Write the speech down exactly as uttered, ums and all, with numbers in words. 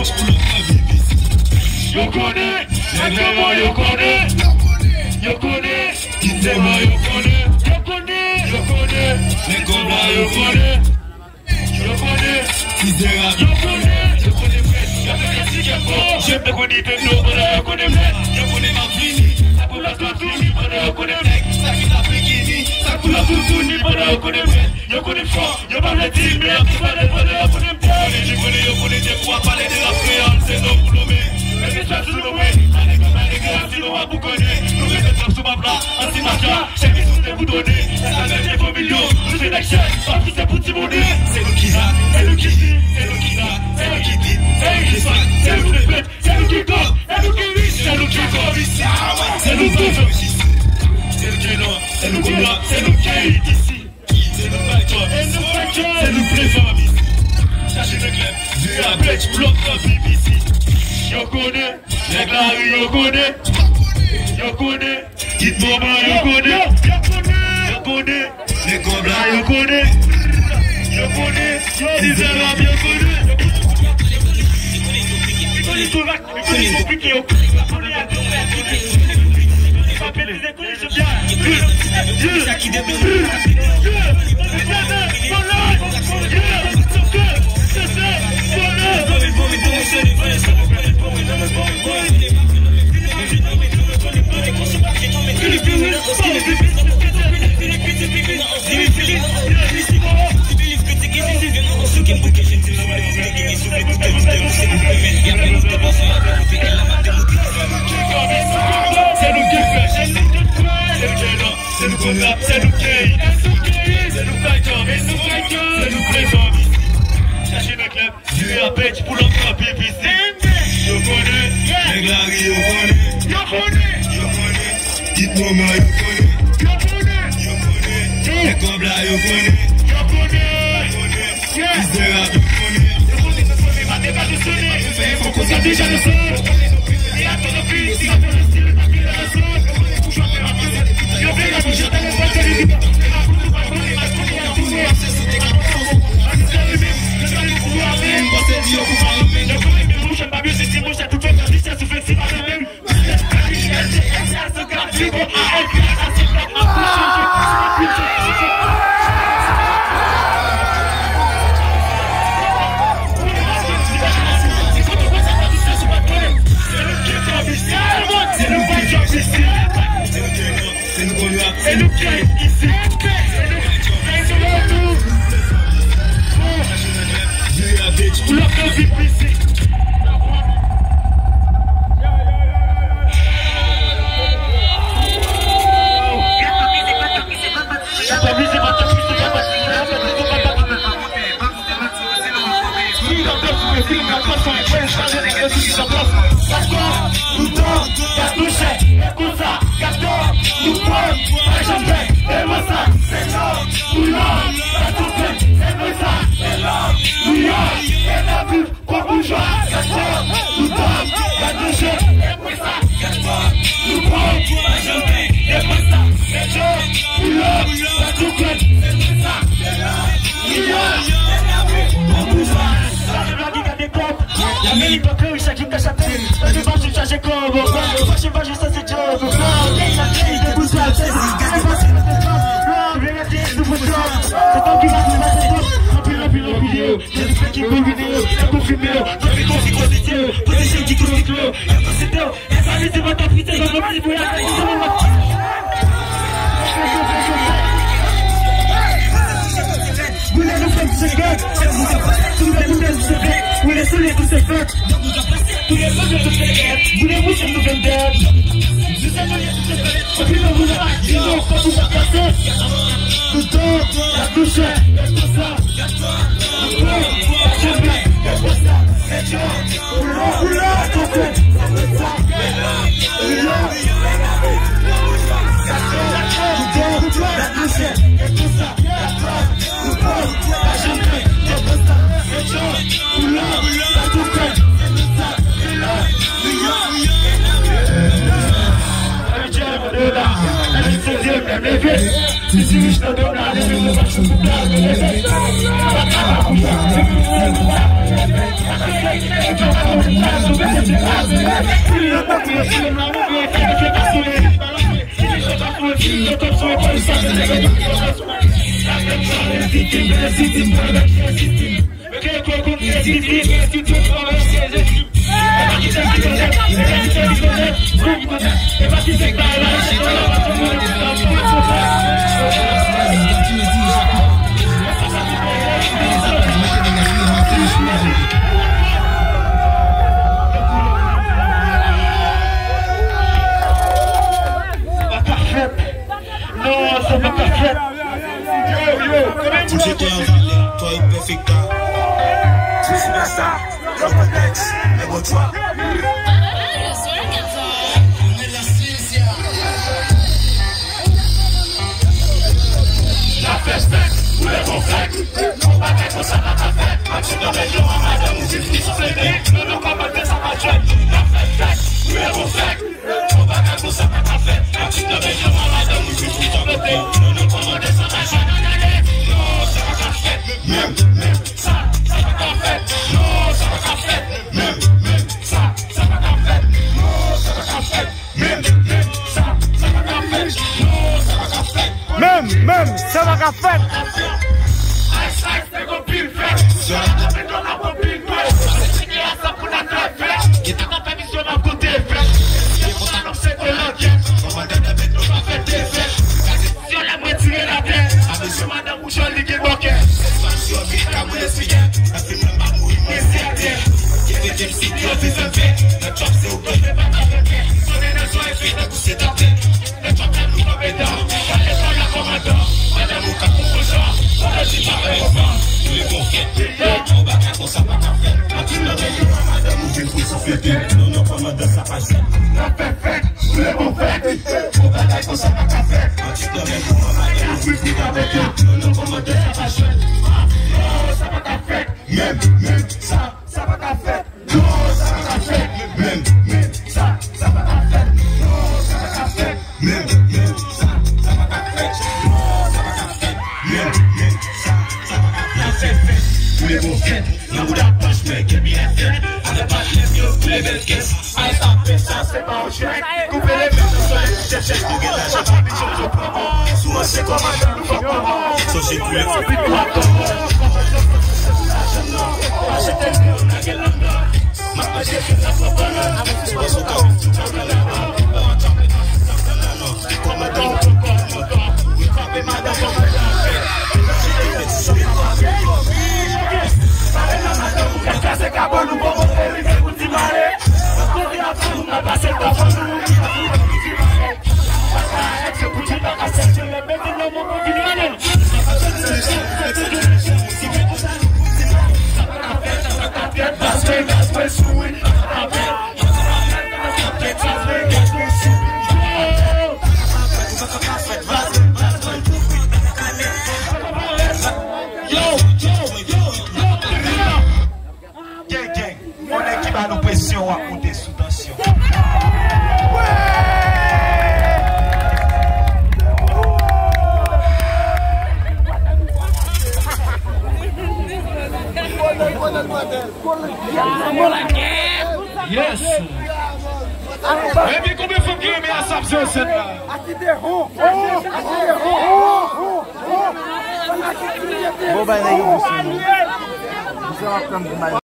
Yo konnen, nèg Lèman yo konnen, yo konnen, Kizèman yo konnen, yo konnen, yo konnen, nèg Kòbla yo konnen, yo konnen, Kizèman yo konnen, yo konnen frèt, y ap fè kèt si kèt fò, je m te konnen Nintendo pandan yo konnen frèt, yo konnen m ap vini, apre m ap vini pandan yo konnen frèt, sa ki t ap bikini, sa koulè toutouni pandan yo konnen frèt, yo konnen fò. Yo pa vle di, men yo ap pale pandan yo konnen m tèk. Yo konnen, yo konnen, yo konnen, depi w ap pale de rap kreyòl, se non pou nonmen. Men mesye sou nonmen, pa nèg yo pa nèg yo ap di nou ap boukonnen. Nou rete twòp sou map la, anti mafya, chèmiz nou te boutonnen. Sa mèt te fò milyon, nou se nèg chèk, pa pouse pou ti monnen. Se nou ki rap, se nou ki di, se nou ki rap, se nou ki di, se nou ki swag, se nou ki pèt, se nou ki kòb, se nou ki rich, se nou ki kòb. Se nou tout. Se nou ki nò, se nou ki nò, se nou ki isi. Se nou fè djòb. Se nou fè djòb. Se nou fè djòb. Se nou fè djòb. Chache nan klèb. Vire a bèch, blòk nan B B C. Yo konnen. Nèg lari yo konnen. Yo konnen. Kit moman yo konnen. Yo konnen. Yo konnen. Nèg kòb la yo konnen. Yo konnen. Yo di zè rap yo konnen. Yo konnen. Yo konnen. Yo konnen. Se nou ki fè, se nou ki fè, se nou ki fè, se nou konn rap, se nou ki, se nou ki, se nou fè djòb, se nou fè djòb, se nou prezan. Chache nan klèb, vire a bèch, pull up nan B B C. Yo konnen, nèg lari yo konnen, yo konnen, yo konnen. Kit moman yo konnen. Yo konnen. Yo konnen. Nèg kòb la yo konnen. Yo konnen. Yo konnen. Mizerab yo konnen. Yo konnen, yo konnen. Mande pa de sone. Fè fò konsa deja le son. E a ton fi, si la police, si le papier dans le son. Yo konnen pou chante la musique. Yo konnen pou chante le son. Yo konnen pou chante le son. Yo konnen pou chante la musique. Vire a bèch. Pull up nan B B C. Kwa boujwa, gad kò, nou dòm, gad nan je, e mwen sa, gad kò, nou pran, pa janm pè, e mwen sa, gad je, pull up, gad nou kòd, e mwen sa, gad la, nou yo, gad la vi, kwa boujwa, gad la vi, gad kò, la vi, pa kè, chak jou ka chapèl, pa de pa jou chache kò, bon, pa de pa jou sa se djòb, bon, pa de pa jou sa se djòb, bon, pa de pa jou sa se djòb, bon, pa de pa jou sa se djòb, anpil, anpil, anpil, yo. Jezi fè ki konfime yo, fè konfime yo. Konfi, konfi, konfi, Dye, pwoteje ki konfi yo. Fè konfime yo. E pa mete mwen ta pite, nan konfi pou y ap fè konfi. Boule nou fè se fèt. Boule nou fè se fèt. Boule sou le tout se fèt. Boule mouche nou fè dèt. Konfi nou boule pa di nou, konfi sa pase. Tout tan, la touche, e tout sa. Leve. Non, sa pa ka fèt. Yo, yo, konnen nou la. Toujou te anvale, toy perfecta. Superstar, Locodex, Nego Trap. N ap fè fèt, boule gon fèt. Yon bagay konsa pa ka fèt. Anti nan men yo, an madanm ou vin pou sou fete. Non, non, kòmantè sa pa jwèt. N ap fè fèt, boule gon fèt. Yon bagay konsa pa ka fèt. Anti nan men yo, an madanm ou vin pou sou fete. Non, non, kòmantè sa pa jwèt. Non, sa pa ka fèt. Menm, menm, sa, sa pa ka fèt. Non, sa pa ka fèt. Menm, menm, sa, sa pa ka fèt. Non, sa pa ka fèt. Menm, menm, sa, sa pa ka fèt. Non, sa pa ka fèt. Menm, menm, sa pa ka fèt. Ice, ice, nèg anpil fèt. Sa la ka fèt, la anpil fèt. Se cheke a sa pou n a ka fèt. Ki ta ka fè misyon nan kote fèt. Ki konsa n ap sete lankèt. Kòmandè de bèt, nou pa fè defèt. Sè lè mwen tire latè. Avèk se madanm ou jòl li gen bòkè. Espas yo vit ka boule espiyè. Nan fim nan pa mouri mwen se atè. Ki fè kem si yo viv fè fè. Nan trap se ou ki fè pa ka fè fè. Sonnen nan son efè tankou se tapè. Nan trap la nou kanpe dan. Gade sa la kòmandan. Madanm ou ka pou konsa. Pandan ti pa fè konsa. Pou li gon fèt. Yon bagay konsa pa ka fèt. Anti nan men yo a madanm ou vin pou sou fete. Non non kòmandan sa pa jwèt. N ap fè fèt. Boule gon fèt. Yon bagay konsa pa ka fèt. Anti nan men yo a madanm ou vin pou sou fete. Non non kòmandan sa pa jwèt. Non sa pa ka fèt. Menm, menm, sa, sa pa ka fèt. Non, sa pa ka fèt. Menm, menm, sa, sa pa ka fèt. Non, sa pa ka fèt. Menm, menm, sa, sa pa ka fèt. Non, sa pa ka fèt. Menm, menm, sa, sa pa ka fèt. N ap fè fèt. Boule gon fèt. Nan bouda panch men gen biyè fèt. Avèk patnè m yo boule bèl kès. Ay sa fè sa se pa yon jwèt. Koupe le men nan solèy chèf chèf nou gen lajan pa bichon yo pran. Sou ansyen kòmandan nou fòk kòman. Sonje boule. Achete m yo nan gen landan. M ap manje fèt la pran bannann. Pase w ka wè tout sa nan ladan. Kòmandan ou pran kòmandan. Ou frape madan kòmandan. Pale nan madan ou ka kase kabòn ou poko rive pou ti mare. Kouri avan ou mal pase kòfò nou. Papa èk se pou ti pa ka sèche lè bebe nan moman vin ale. Yo, yo, yo, yo, yo. Gang, gang. Yon nèg ki ba nou presyon, w ap moute sou tansyon. Yes. Epi konbyen fanm ki renmen asap sou sèn la? Bon, bay nèg yo pou sou nou. Misye ap tann pou bay.